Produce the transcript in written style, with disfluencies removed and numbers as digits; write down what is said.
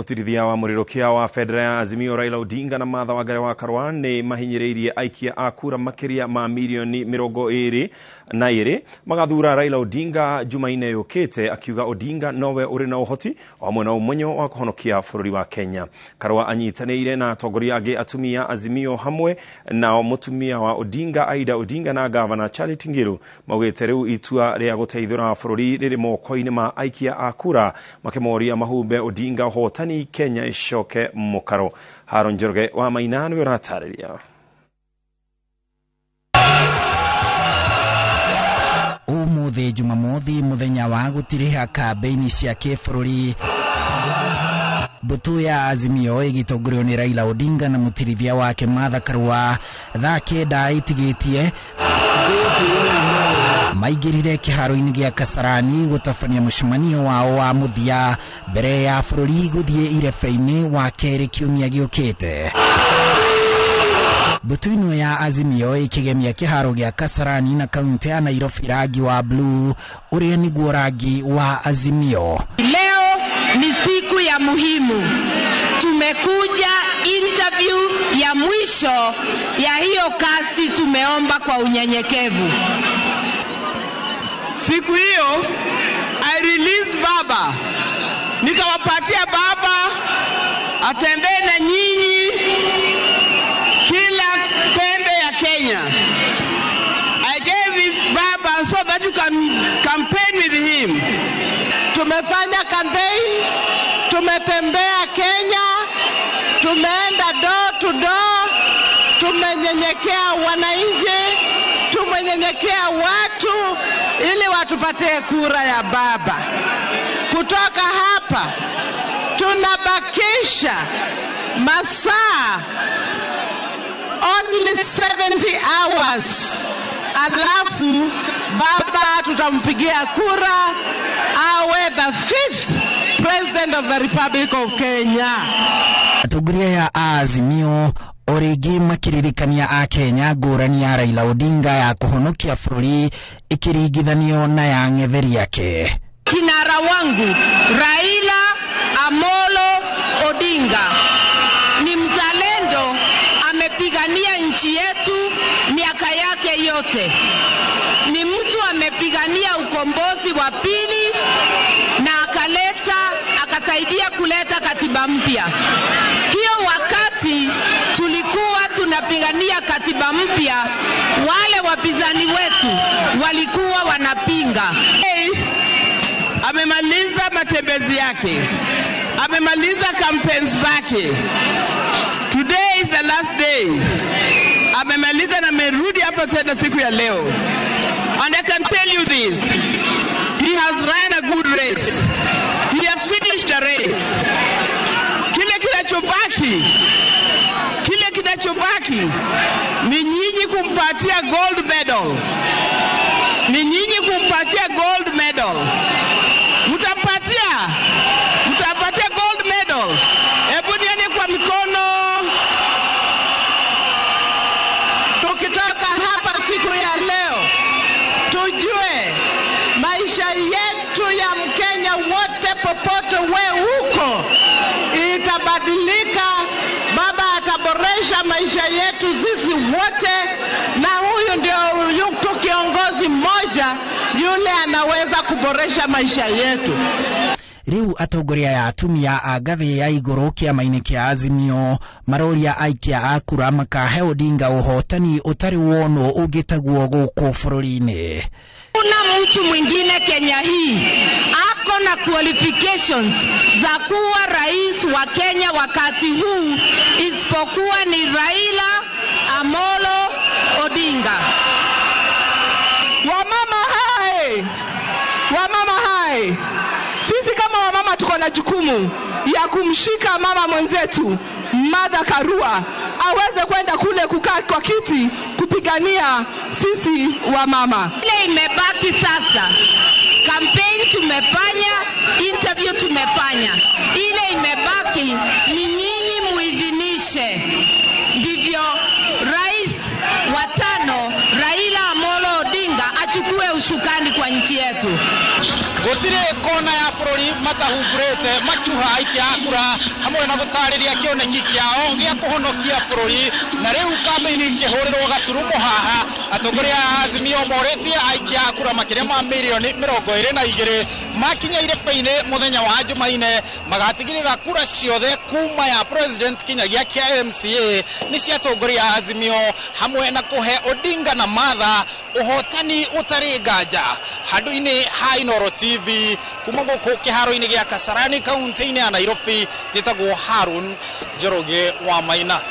Mutirithia wa mũrĩrũkia wa bendera ya Azimio Raila Odinga na Martha Wangari wa Karua nĩ mahinyĩrĩirie aikia a kura makĩria ma mirioni 22 magathura Raila Odinga Jumaine yũkĩte, akiuga Odinga nowe ũrĩ na ũhoti o hamwe na ũmenyo wa kũhonokia bũrũri wa Kenya. Karua anyitanĩire na atongoria angĩ atumia Azimio hamwe nao mũtumia wa Odinga Aida Odinga na gavana Charity Ngilu maugĩte rĩu itua rĩa gũteithũra bũrũri rĩrĩ moko-inĩ ma aikia a kura, makĩmoria mahumbe Odinga ũhotani Kenya icoke mũkaro. Haron Njoroge wa Maina nĩwe ũratarĩria. Umuthi Jumamothi muthenya wa gutiriha kambeini cia kibũrũri, mbũtũ ya Azimio ĩgĩtongorio nĩ Raila Odinga na mũtirithia wake Martha Karua thaa 9 itigĩtie maingĩrire kĩharo-inĩ gĩa Kasarani gũtabania mũcemanio wao wa mũthia mbere ya bũrũri gũthiĩ irebe-inĩ wa kerĩ kiumia gĩũkĩte. Mbũtũ ĩno ya Azimio ĩkĩgemia kĩharo gĩa Kasarani na kaunti ya Nairobi rangi wa blue ũrĩa nĩguo rangi wa Azimio. Leo ni siku ya muhimu. Tumekuja interview ya mwisho ya hiyo kazi tumeomba kwa unyenyekevu. Siku hiyo I released baba. Nikawapatia baba atembee na nyinyi kila pembe ya Kenya. I gave it baba so that you can campaign with him. Tumefanya campaign, tumetembea Kenya, tumeenda door to door, tumenyenyekea wananchi, tumenyenyekea watu ili watupatie kura ya baba. Kutoka hapa tunabakisha masaa only 70 hours, alafu baba tutampigia kura awe the 5th president of the Republic of Kenya. Atongoria ya Azimio o rĩngĩ makĩririkania a Kenya ngũrani ya Raila Odinga ya kũhonokia bũrũri ĩkĩringithanio na ya ng'etheri yake. Kinara wangu Raila Amolo Odinga ni mzalendo, amepigania nchi yetu miaka yake yote. Ni mtu amepigania ukombozi wa pili na akasaidia kuleta katiba mpya. Hiyo wakati tulikuwa tunapigania katiba mpya, wale wapinzani wetu walikuwa wanapinga. Hey, amemaliza matembezi yake, amemaliza campaigns zake. Today is the last day. Amemaliza na amerudi hapa tena siku ya leo. And I can tell you this, he has run a good race. He has finished the race. Kile kinachobaki ni nyinyi kumpatia gold medal. Ni nyinyi kumpatia gold medal. Mtapatia gold medal. Hebu nione kwa mikono. Tukitoka hapa siku ya leo, tujue maisha yetu ya Mkenya wote popote we huko itabadilika. Baba ataboresha maisha yetu sisi wote, na huyu ndio tu kiongozi mmoja yule anaweza kuboresha maisha yetu. Riu atongoria ya atumia a ngathĩ ya igũrũ kĩama-inĩ kĩa Azimio maroria aikia a kura makahe Odinga ũhotani ũtarĩ wonwo ũngĩtaguo gũkũ bũrũri-inĩ. Kuna mtu mwingine Kenya hii ako na qualifications za kuwa rais wa Kenya wakati huu isipokuwa ni Raila Amolo Odinga. Wamama hai! Wamama hai! Sisi kama wamama tuko na jukumu ya kumshika mama mwenzetu Martha Karua aweze kwenda kule kukaa kwa kiti kupigania sisi wamama. Ile imebaki sasa, campaign tumefanya, interview tumefanya, ile imebaki ni nyinyi muidhinishe, ndivyo rais wa 5 Raila Amolo Odinga achukue usukani kwa nchi yetu. Gũtirĩ kona ya bũrũri matahungurĩte makiuha aikia a kura hamwe na gũtarĩria kĩoneki kĩao gĩa kũhonokia bũrũri. Na rĩu kambĩini ikĩhũrĩrwo gaturumo haha, atongoria a Azimio morĩtie aikia a kura makĩria ma mirioni 22 makinya irebe-inĩ mũthenya wa Jumaine magatigĩrĩra kura ciothe kuma ya president kinyagia kĩa MCA nĩ ciatongoria a Azimio, hamwe na kũhe Odinga na Martha ũhotani ũtarĩ nganja. Handũ-inĩ ha Inooro TV kuma gũkũ kĩharo-inĩ gĩa Kasarani kaunti-inĩ ya Nairobi, njĩtagwo Harun Njoroge wa Maina.